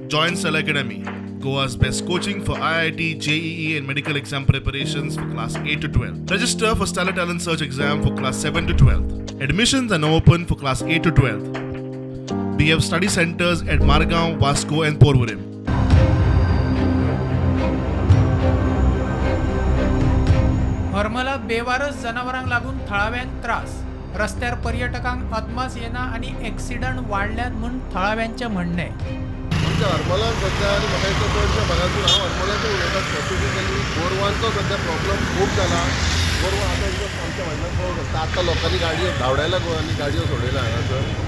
Join Stellar Academy, Goa's best coaching for IIT, JEE, and medical exam preparations for class 8 to 12. Register for Stellar Talent Search exam for class 7 to 12. Admissions are now open for class 8 to 12. We have study centers at Margao, Vasco, and Porvorim. Harmal बेवारस जनावरांक लागून थळाव्यांक त्रास. रस्त्यार पर्यटकांक अदमास येना आनी accident वाडल्यात म्हूण थळाव्यांचें म्हणणें. आमच्या हरमलान सद्या आनी म्हाका दिसता चडश्या भागातून, हांव हरमलाचें उलयता स्पेसिफिकली, गोरवांचो सद्या प्रॉब्लम खूब जाला. गोरवां आतां इवन आमच्या व्हडल्यान पळोवंक शकता, आतां लोकांनी गाडयो धांवडायल्या, गोरवांनी गाडयो सोडयल्या हांगासर.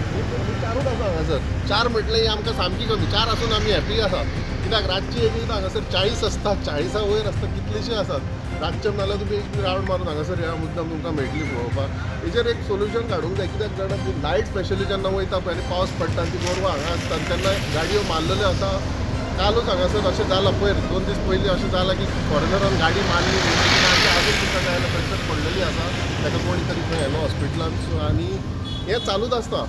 चारूच आसा हांगासर. चार म्हटलें ही आमकां सामकी कमी. चार आसून आमी हॅपी आसा, कित्याक रातची एक एकदां हांगासर 40 आसता, 40 वयर आसता, कितलेशे आसात रातचे. नाल्यार तुमी एक रावंड मारून हांगासर ह्या, मुद्दाम तुमकां मेळटली पळोवपाक. हेजेर एक सोल्युशन काडूंक जाय, कित्याक जाणा, लायट स्पेशली जेन्ना वयता पळय आनी पावस पडटा आनी ती गोरवां हांगा आसता तेन्ना गाडयो मारलेल्यो आसा. कालूच हांगासर अशें जालां, पयर 2 दीस पयलीं अशें जालां की फॉरेनरान गाडी मारली. मागीर आजून सुद्दां जाय जाल्यार थंयसर पडलेली आसा. ताका कोणी तरी खंय व्हेलो हॉस्पिटलान. सो आनी हें चालूच आसता.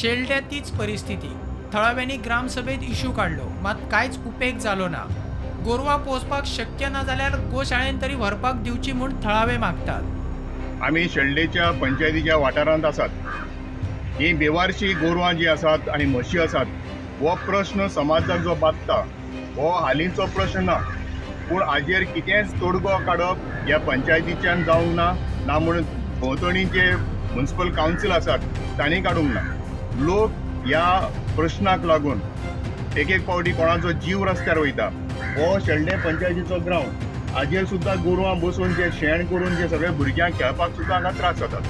शेल्ड्या तीच परिस्थिती. थळाव्यांनी ग्रामसभेत इशू काडलो, मात कांयच उपेग जालो ना. गोरवां पोसपाक शक्य ना जाल्यार गोशाळेन तरी व्हरपाक दिवची म्हूण थळावे मागतात. आमी शेल्डेच्या पंचायतीच्या वाठारांत आसात. ही बेवारशी गोरवां जी आसात आनी म्हशी आसात, हो प्रश्न समाजाक जो बादता हो हालींचो प्रश्न ना, पूण हाजेर कितेंच तोडगो काडप ह्या पंचायतीच्यान जावंक ना, ना म्हूण भोंवतणी जे म्युन्सिपल कावन्सील आसात तांणी काडूंक ना. लोक ह्या प्रश्नाक लागून एक एक फावटी कोणाचो जीव रस्त्यार वयता. हो शेल्डें पंचायतीचो ग्रावंड, हाजेर सुद्दां गोरवां बसून जे शेण करून जे सगळे भुरग्यांक खेळपाक सुद्दां हांगा त्रास जातात.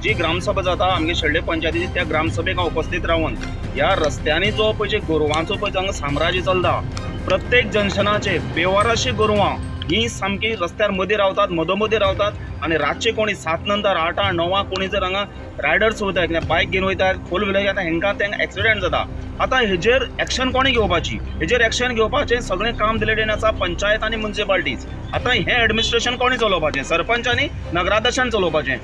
जी ग्रामसभा जाता आमगे शेल्डे पंचायतीची, त्या ग्रामसभेक हांव उपस्थित रावन ह्या रस्त्यांनी जो पळय जे गोरवांचो पळय हांगा साम्राज्य चलता, प्रत्येक जंक्शनाचेर बेवारशी गोरवां ही सामकी रस्त्यार मदीं रावतात, मदोमदीं रावतात आनी रातचे कोणी 7 नंतर 8 9 कोणी जर हांगा रायडर्स वयता कित्याक बायक घेवन वयता, फोर व्हिलर घेता, हेंकां तेंकां एक्सिडंट जाता. आतां हेजेर एक्शन कोणी घेवपाची? हेजेर एक्शन घेवपाचें सगळें काम दिलेलें आसा पंचायत आनी मुन्सिपालिटीज. आतां हें एडमिनिस्ट्रेशन कोणी चलोवपाचें? सरपंच आनी नगराध्यक्षान चलोवपाचें.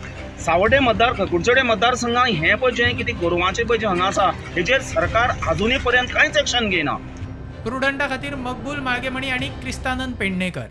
सावड्डे मतदार, कुडचडे मतदारसंघात हें पळय जें कितें गोरवांचें पळय जें हांगा आसा, हेजेर सरकार आजुनूय पर्यंत कांयच एक्शन घेयना. प्रुडंटा खातीर मकबूल माळगेमणी आनी क्रिस्तानंद पेडणेकर.